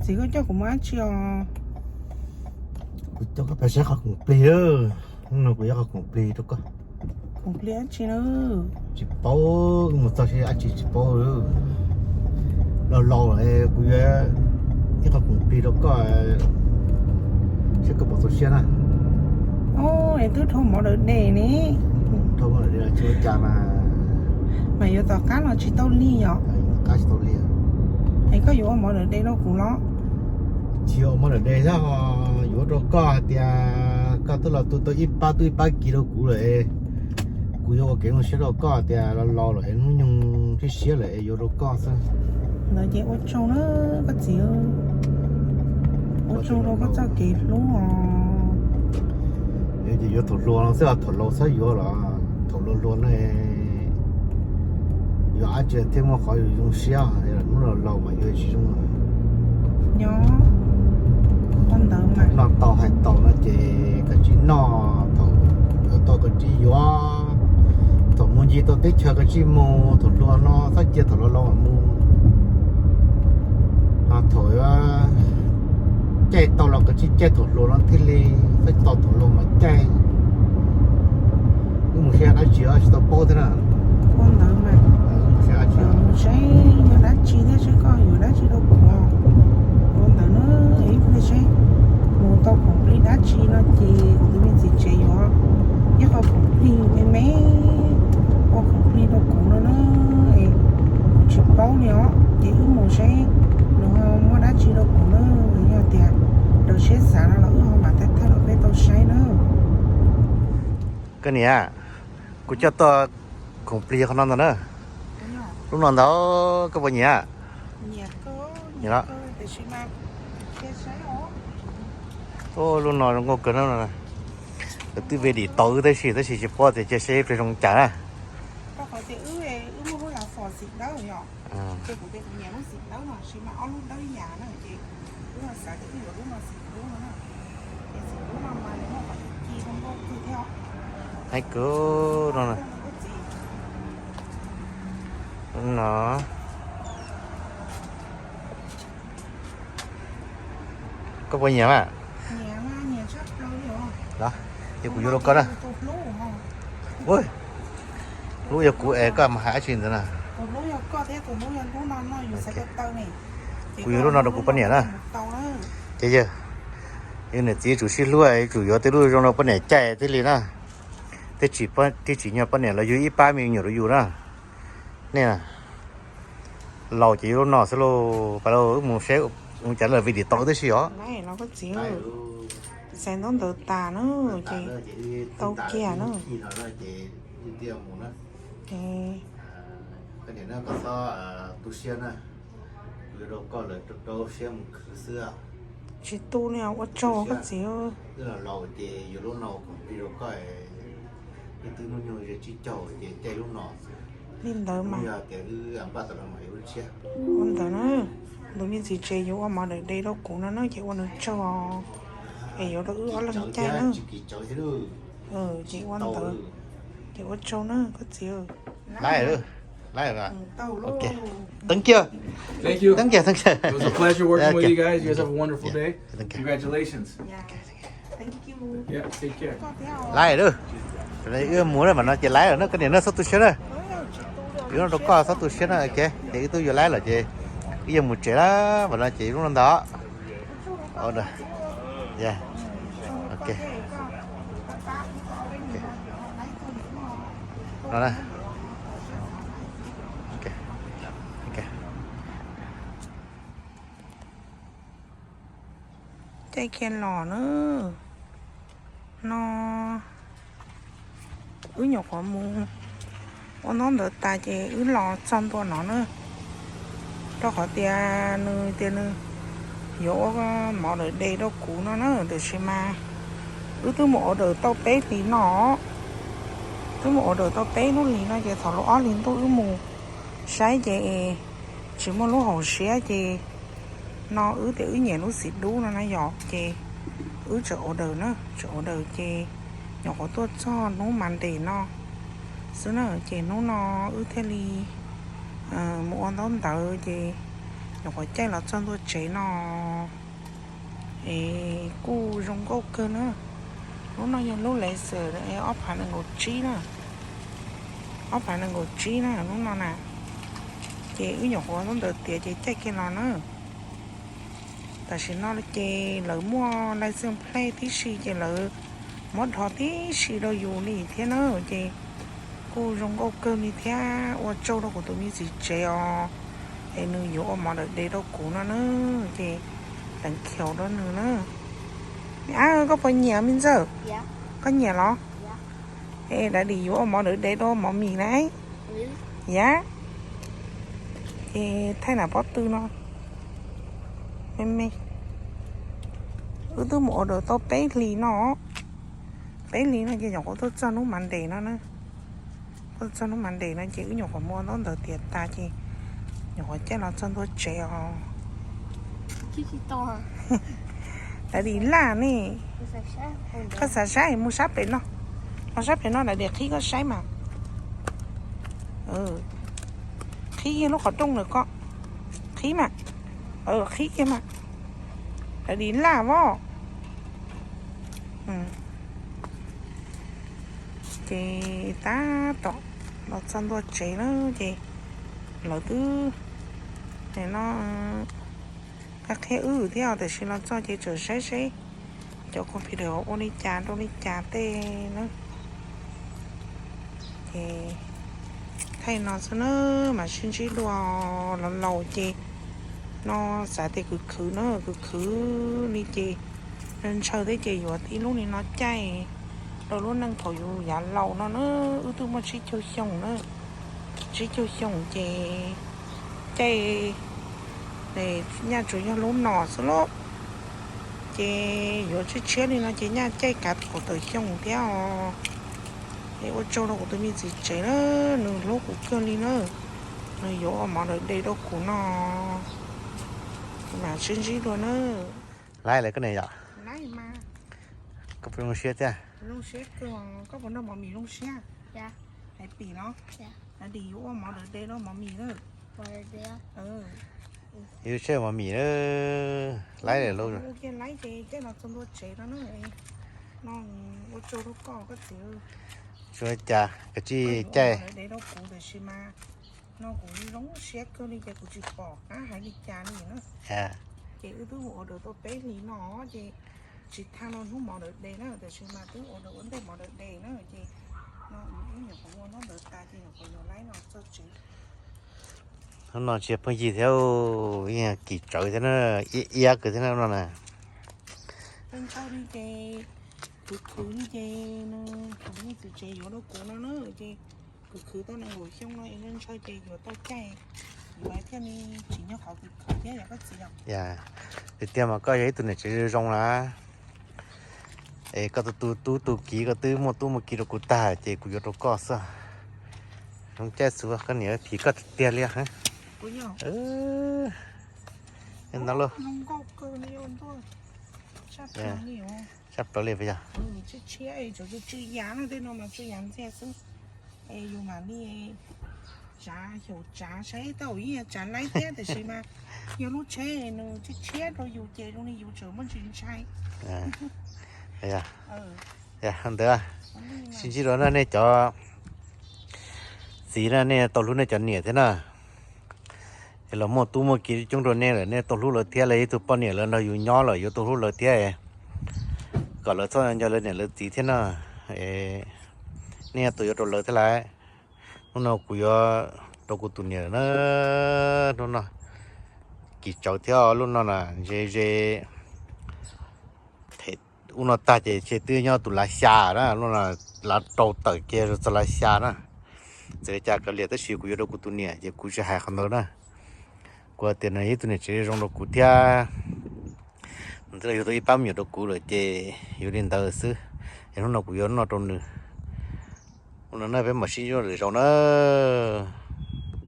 Tias koj coj kuv mus dab tsi os? Kuv coj koj pais saib qhov khoom plig. Hnub no kuv yuav qhov khoom plig rau koj. Khoom plig dab tsi na? Tsis paub, wb mus txog seb dab tsi tsis paub. Laus laus lawm kuv yuav ib qhov khoom plig rau koj, seb koj puas txaus siab na. Es twb dhau mov daws de ne. Dhau mov daws de los tsis ua cas mas. Mas yuav tom qab los tsis tau li yom? Tom qab tsis tau li. Es koj yuav ua mov daws de rau kuv los? Tsis ua mov daws de, yog yuav rau koj hais tias koj twb los tu tau ib pab tub ib pab kiv rau kuv lawm, kuv yuav ua kev zoo siab rau koj tias laus laus lawm es hnub nyoog siab siab lawm es yuav rau koj xwb. Ntawd ces ua tsaug na koj txiv, ua tsaug rau koj txoj kev hlub os. Yuav ces yuav thaum hluas no xwb, thaum laus txhob yuav los, thaum laus hluas no yuav dab tsi thiaj muaj qhov zoo siab, hnub laus laus mas yuav tsis zoo. Nyob ua ntawd mas noj tau hais tau no ces kav tsij noj, thaum yuav tau kav tsij yuav, thaum mus ncig tau teb chaws kav tsij mus, thaum hluas no txhob cia thaum laus laus mas mus. Ho thaum caij tau los kav tsij caij thaum hluas no thiaj li, txhob tos thaum laus mas caij. Wb mus saib dab tsi tsis tau paub thiab na. Ua ntawd mas mus saib dab tsi, mus saib yog dab tsi thiab seb koj yuav dab tsi rau kuv. Ua ntawd na, ib pliag seb mus tau khoom plig dab tsi no ces kuv tus me txiv tsev yuav ib qho khoom plig me me, ua khoom plig rau kuv no na. Kuv tsis paub li os, ces wb mus saib nws ho muaj dab tsi rau kuv na. Yog tias raws siab xav no los wb ho mam thawj thawj rau peb tau saib na. Koj niam, kuv coj tau khoom plig qhov no ntag na. Lub no ntag, koj puas nyiam? Nyiam. Lub no zoo nkauj kawg na. Lawv twb ve dim tau wb tab sis, tab sis tsis paub tias cia seb ib pliag zoo cas na. Hais kawg no. No. Koj puas nyiam mas? Los, ces kuv yuav rau koj na. Ub, lub yog kuv es koj mas hais dab tsi ntawd na. Kuv yuav lub no rau kuv poj niam na. Ces yog, yog niam txiv yuav tsum sib hlub, yuav tsum yuav tej lub zoo rau poj niam caij thiaj li na. Tej tsis, tej tsis nyog poj niam los yug ib pab me nyuam rau yus na. Nej laus ces yuav lub no xwb lauj. Pas lauj, wb mus saib ua cas lawv ve dim tau tab sis os. Xaiv ntaub ntawv tas na, ces tau kiag na. Tsis tu li, ua tsaug koj txiv. Wb los laus ces yuav lub no khoom plig rau koj, ib tug hnub nyoog ze tsib caug ces caij lub no. Li ntawd mas. Ua ntawd na, tus me txiv tsev yuav ua mov daim de rau kuv no na, ces ua nws tsaug, es yuav rau wb ob leeg caij na. Ces ua ntawd, ces ua tsaug na koj txiv. Laib, laib. Thank you. Thank you. Thank you. It was a pleasure working with you guys. You guys have a wonderful day. Congratulations. Yeah, thank you. Laib lawm. Wb mus na, mas no ces laib lawm na, koj niam na, txhob tu siab na. Wb no rau koj, txhob tu siab na, ok. Ces wb twb yuav laib lawm ces wb yuav mus tsev na, mas no ces wb no ntag. Ok. No na. Ok. Caij kiag los na. No wb nyuam qhuav mus ua ntaub ntawv tas ces wb los txog ntua no na, rau qhov tias nws tias nws yuav ua mov daim de rau kuv no na, tiam sis mas wb twb mus order tau peb hlis no, twb mus order tau peb hnub hlis no ces thaum lub ob hlis ntuj wb mus saib ces tsis muaj lub hauv siab ces no wb tias wb nyiam lub xim dub no na yom, ces wb tseem order na, tseem order ces nyuam qhuav tuaj txog hnub Monday no xwb na, ces hnub no wb thiaj li mus ua ntaub ntawv ces Nyuam qhuav caij los txog ntua tsev no es kuj zoo nkauj kawg na. Lub no yog lub Laser ob phav nees nkaum tsib na, ob phav nees nkaum tsib na lub no na. Ces wb nyuam qhuav ntawd tiav ces caij kiag los na. Tam sim no ces lawv muaj license plate tib si ces lawv muab dhos tib si rau yus li thiab na. Ces kuj zoo nkauj kawg li thiab, ua tsaug rau kuv tus me txiv tsev os, es nws yuav ua mov daim de rau kuv no na. Ces teev khiaus rau nws na. Ab, koj puas nyiam me ntxawg? Koj nyiam los? Es Daddy yuav ua mov daim de rau mov mis na. Yam, ces thaij nam pob tw no me me. Wb twb mus order tau peb hlis no, peb hlis no ces nyuam qhuav tuaj txog hnub Monday no na. Tuaj txog hnub Monday no ces wb nyuam qhuav mus ua ntaub ntawv tiav tas ces nyuam qhuav caij los txog ntua tsev os. Daddy laj ne. Koj xav saib mus sab pem no, los sab pem no Daddy qhib koj saib mas. Qhib kiag lub qhov rooj ntawm ko, qhib mas, qhib kiag mas. Daddy laj os. Ces tab tom los txog ntua tsev na ces lawv twb no qhia wb thiab, tiam sis los txog ces tseem saib seb cov computer ua li cas rau li cas tej na. Ces thaij no xwb na, mam sib ntsib dua. Los laus ces no xav tias khwv khwv na, khwv khwv li ces ntshaw thiab ces yuav ib lub li no caij rau lub neej thaum yus yav laus no na. Wb twb muaj tsib caug xyoo na, tsib caug xyoo ces caij nyaj tsuas yog lub no xwb lauj. Ces yuav tshiab tshiab li no ces nyaj caij kav kaum tawm xyoo thiab os. Es ua tsaug rau kuv tus me txiv tsev na, nws hlub kuv kawg li na. Nws yuav ua mov daim de rau kuv no. Mam sib ntsib dua na. Laib lawm koj niam yom? Koj puas zoo siab thiab? Koj puas noj mov mis zoo siab? Hais pim los, Daddy yuav ua mov daim de rau mov mis na. Yus tseb mov mis na. Laib lawm lauj. Ua kiag laib ces caij los txog ntua tsev no na. No ua tsaug rau koj, koj txiv. Tsuas cas koj tsij caij daim de rau kuv tiam sis mas no kuv zoo siab kawg li ces kuv tsis pom qab hais li cas li na. Ces wb twb mus order tau peb hlis no ces tsis tag no hnub mov daim de na, tiam sis mas twb order ua ntej mov daim de na ces no wb nyuam qhuav ua hnub ntawd tas ces nyuam qhuav yuav laib no txog tsev. Hnub no tsis yog phooj ywg thiab, yog kis tsawv thiab na, iab iab kawg thiab na no na. Ntshaw li ces khwv khwv li ces nws, kuv tus me txiv tsev yuav rau kuv no na ces khwv khwv tau nees nkaum xyoo no es ntshaw ces yuav tau caij, yuav thiaj li tsim nyog qhov khwv khwv thiab yom koj txiv yom. Tiag tiag mas koj yog ib tug niam tsev zoo zoo na. Es koj tus tub tus kiv koj twb muaj tub muaj kiv rau kuv tag ces kuv yuav rau koj xwb. Zoo caij xwb koj niam phim koj tiag tiag li. Ntawd lauj. Sab plaws li puas yog? Tsw yav no tej no mas tsw yav ntxiag xwb. Es yus mam li tsav xyaum tsav saib tau ib yam tsav laib thiab tiam sis mas yog lub tsheb nws tshiab tshiab rau yus ces zoo li yus tseem muaj ntsis ntshai. Ntawd sib ntsib dua na nej cov txiv na, nej tau hlub nej cov niam thiab na. Es los muaj tub muaj kiv coob rau nej lawm, nej tau hlub lawv thiab, lawv ib tug poj niam lawv nrog yus nyob lawm yuav tau hlub lawv thiab, kom lawv txhob nco lawv niam lawv txiv thiab na. Nej tau yuav rau lawv thiab lawm. Hnub no kuv yuav rau kuv tus niam na. Hnub no kis tsawv thiab, lub no na ze ze. Them ub no tag ces ntshe twb nyob tus lav xya na, lub no lav rau tawm kiag txog lav xya na. Txawm li cas kav liam tab sis kuv yuav rau kuv tus niam ces kuv tsis hais qhov ntawd na. Kuv hais tias nws yog ib tug niam tsev zoo rau kuv thiab, nws twb los yug tau ib pab me nyuam rau kuv lawm ces yuav li ntawd xwb. Es hnub no kuv yuav noj rau nws. Hnub no na peb mam sib ntsib lwm zaus na.